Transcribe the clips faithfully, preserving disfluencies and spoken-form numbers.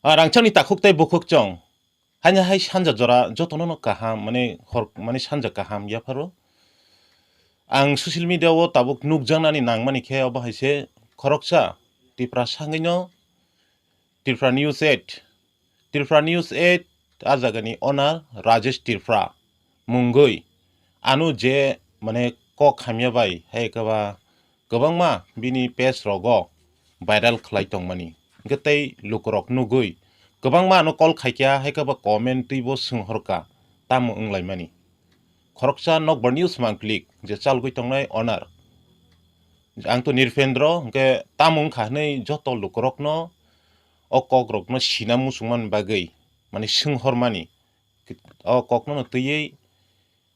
Ah, rangchakni takhuk tei bukhuk chwng. Haino hai sanja jora jotono no kaham, mane hor, mane sanja kaham yapharo. Ang social media o tabuk nukjaknani nangmani khe obo hai se khoroksa Tiprasa wngwi no Tripura News eight. Tripura News eight a jagani owner Rajesh Tripura mungwi ano je mane kok hamya bai hai khe ba kwbangma bini page rogo viral khlai tongmani. Hwnkhe tei lukurok nugwi kwbangma ano call khaikha, hai khe ba comment twibo swnghorkha, tamo wnglaimani. Khoroksa Nokbar News mangpili je chalgwi tongnai owner. Ang to Nirpendro, hwnkhe tamo wngkha hwnwi joto lukurokno o kokrokno sina muchungmani bagwi, mane swnghormani, o kokno no twiwi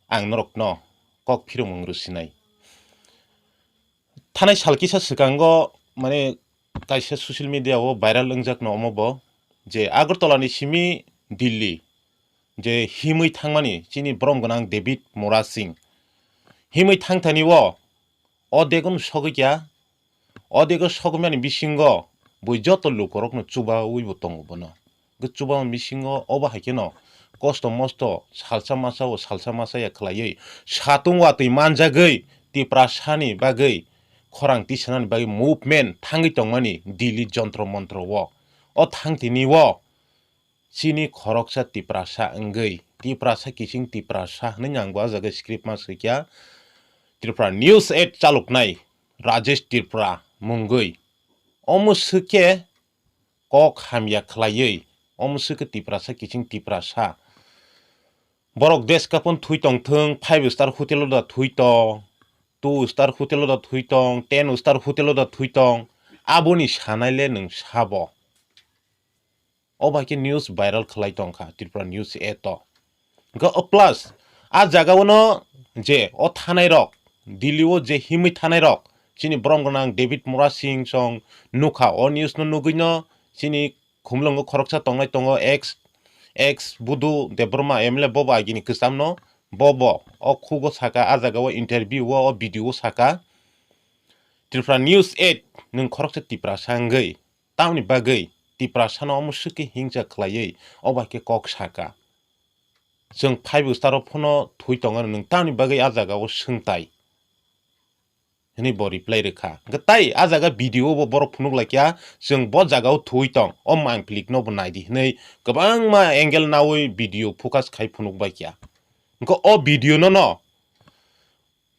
ang norokno kok phirung wng rwsinai. Thanai sal kisa swkango, mane, kaisa social media o viral wngjakno omo bo, je Agartala ni simi Delhi je himwi thangmani chini borom gwnang David Murasing himwi thangthani o, o dego no sogwi kya, o dego sogmani bisingo bui joto lukurokno chubawi bo tongo bono. Hwnkhe chubama bisingo obo hai kheno kosto mosto salsa masa o salsa masa ya khlaiwi satung watwi manjagwi Tiprasani bagwi khorang tisanani bagwi movement thangwi tongmani Delhi Jontro Montro o. O thangtini o chini khoroksa Tiprasa wngwi, Tiprasa kiching Tiprasa hwnwi ang bo ah jaga script ma swikha. Tripura News eight chaloknai Rajesh Tripura mungwi. Omo swkhe kok hamya khlaiwi, omo swkhe Tiprasa kiching Tiprasa. Borok desh kapon thui tong thung, five star hotel o da thui tong, two star hotel o da thui tong, ten star hotel o da thui tong, aboni sanai le nwng sabo. O bai khe news viral khlai tong kha Tripura News eight o. Hwnkhe o plus a jaga o no je o thanai rok, Delhi o je himwi thanai rok, chini borom gwnang David Murasing song nukha, o news no nugwi no chini Khumulwngo khoroksa tongnai tongo, ex, ex Budu Debbarma M L A, bobo agini kwcham no, bobo o khugo saka, a jaga o interview o, o video o saka, Tripura News eight nwng khoroksa Tiprasa wngwi, tamni bagwi Tiprasa no omo swkhe hingsa khlaiwi o bai khe kok saka. Chwng five star o phano thui tongo, nwng tamni bagwi a jaga o swngtai? Hwnwi bo reply rwkha. Hwnkhe tai a jaga video bo borok phunuk laikha, chwng bo jaga o thui tong, o mangpili no bo naidi hwnwi kwbangma angle nawi video focus khai phunuk baikha. Hwnkhe o video no no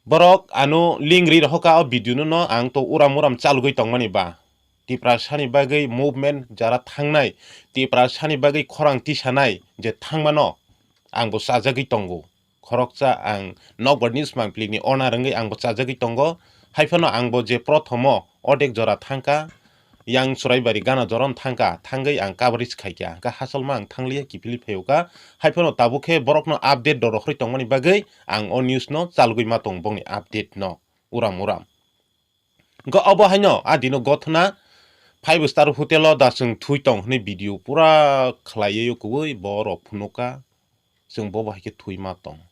borok ano link ri rohorkha, o video no no ang to uram uram chalgwi tongmani ba. Tiprasani bagwi movement jara thangnai, Tiprasani bagwi khorang tisanai je thangmano ang bo chajagwi tongo. Khoroksa ang Nokbar News mangpili ni owner wngwi ang bo chajagwi tongo. Hai phano ang bo je prothomo odek jora thangkha, yang Churaibari gana jora no thangkha, thangwi ang coverage khaikha. Hwnkhe hasalma ang thangliya, kiphilwi phaiyokha. Hai phano tabuk khe borokno update rwrwi tongmani bagwi ang o news no chalgwi ma tongo, bongni update no uram uram. Hwnkhe obo haino a dino gothona five star hotel o da chwng thui tong hwnwi video pura khlaiwi o kwbwi borok phunukha, chwng bobo hai khe thui ma tong.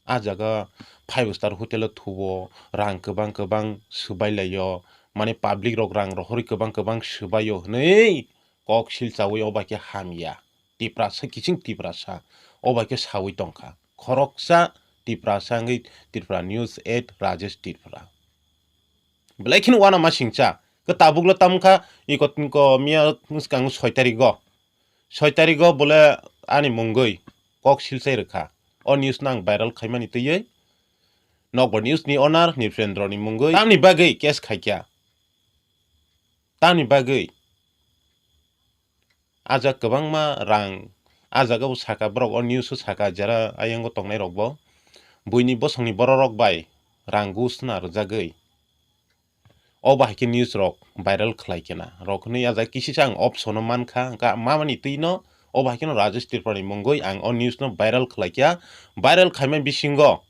A jaga five star hotel o thubo, rang kwbang kwbang swbai laio, mane public rok rang rohorwi kwbang kwbang swbaio hwnwi kok silchawi o bai khe hamya. Tiprasa kiching Tiprasa o bai khe sawi tongkha. Khoroksa Tiprasa wngwi Tripura News eight Rajesh Tripura. Belai kheno uanama singcha. Khe tabuklo tamkha iko, iko miya swkang soi tarigo. Soi tarigo bole ani mungwi kok silchai rwkha. O news no ang viral khaimani twiwi Nokbar News ni owner Nirpendro ni mungwi tamni bagwi case khaikha. Tamni bagwi a jaga kwbangma rang, a jaga bo saka borok, o news o saka, jera ayango tongnai rok bo buini bosongni borok rok bai rang gus na rwjagwi o bahai khe news rok viral khlai khe na rok hwnwi a jaga kisisa ang option o mankha, hwnkhe mamani twi no o bahai kheno Rajesh Tripura ni mungwi ang o news no viral khlai kha. Viral khaimani bisingo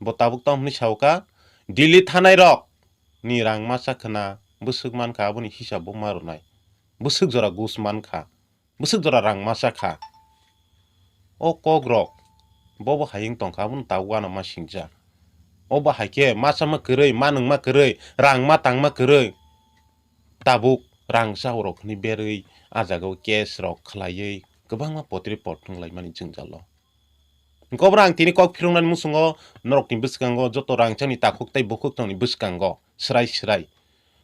bo tabuk tamo hwnwi sao kha, Delhi thanai rok ni rang masa khna bwswk mankha, aboni hisab bo ma rwnai. Bwswk jora gus mankha, bwswk jora rang masa kha. O kok rok bo bo hayung tongkha, abono tabuk uanama singcha. O bo hai khe masa ma kwrwi, ma nung ma kwrwi, rang ma tang ma kwrwi. Tabuk rang chaurok hwnwi berwi ah jagao case rok khlaiwi kwbangma potri pot thwnglaimani jwngjalo. Hwnkhe obo ang tini kok phiroknani muchungo norokni bwskango joto rangchakni takhuk tei bukhuk tongni bwskango swrai swrai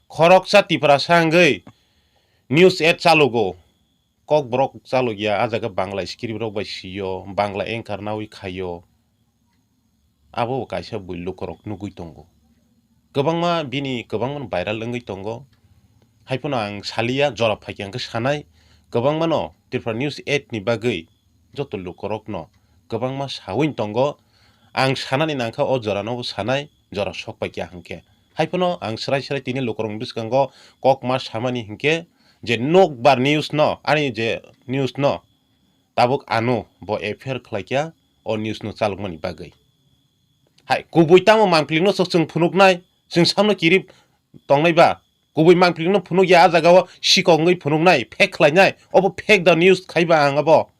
khoroksa Tiprasa wngwi news ad chalogo. Kokborok chalokya, ah jaga Bangla script rok bai sio, Bangla anchor nawi khaio. Abo bo kaisa bui lukurok nugwi tongo. Kwbangma bini kwbangma viral wngwi tongo. Haiphano ang saliya, jora phaikha hwnkhe sanai. Kwbangmano Tripura News ad ni bagwi joto lukurokno kwbangma sawi tongo. Ang sanani nangkha o jorano sanai, jora sok paikha hwnkhe. Haiphano ang swrai swrai tini lukurokni bwskango kokma samani hwnkhe je nokbar news no, ani je news no, tabuk ano bo F I R khlaikha o news no chalokmani bagwi. Hai, kubui tamo mangpili no chwng phunuknai, chwng samno kirip tongnai ba, kubui mangpili no phunukya, ah jagao sikok wngwi phunuknai, fake khlainai, obo fake da news khaiba ang abo.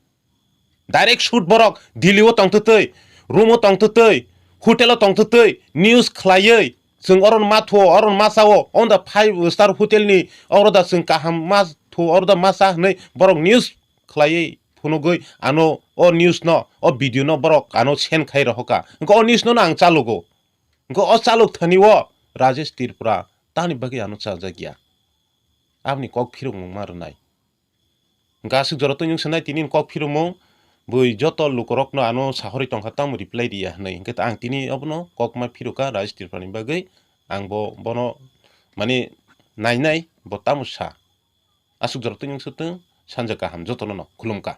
Direct shoot borok Delhi o tongtwtwi, room o tongtwtwi, hotel o tongtwtwi, news khlaiwi, chwng oro ma thuo, oro ma chao, on the five star hotel ni oro da chwng kaham ma thuo, oro da ma cha hwnwi borok news khlaiwi phunugwi ano o news no, o video no borok ano send khai rohoka. Hwnkhe o news no ang chalogo. Hwnkhe o chalok thani o Rajesh Tripura tani bagwi ano chajakya. Aboni kok phirokmung ma rwnai. Hwnkhe aswk jora twi nwng sanai tini kok phirokmung, bui joto lukurokno ano sahorwi tongkha tamo reply riya hwnwi. Hwnkhe ang tini obono kokma phirokha Rajesh Tripurani bagwi, ang bo bono mani nainai bo tamo sa. Aswk jora twi nwng swtwng, sanja kaham jotono no khulumkha.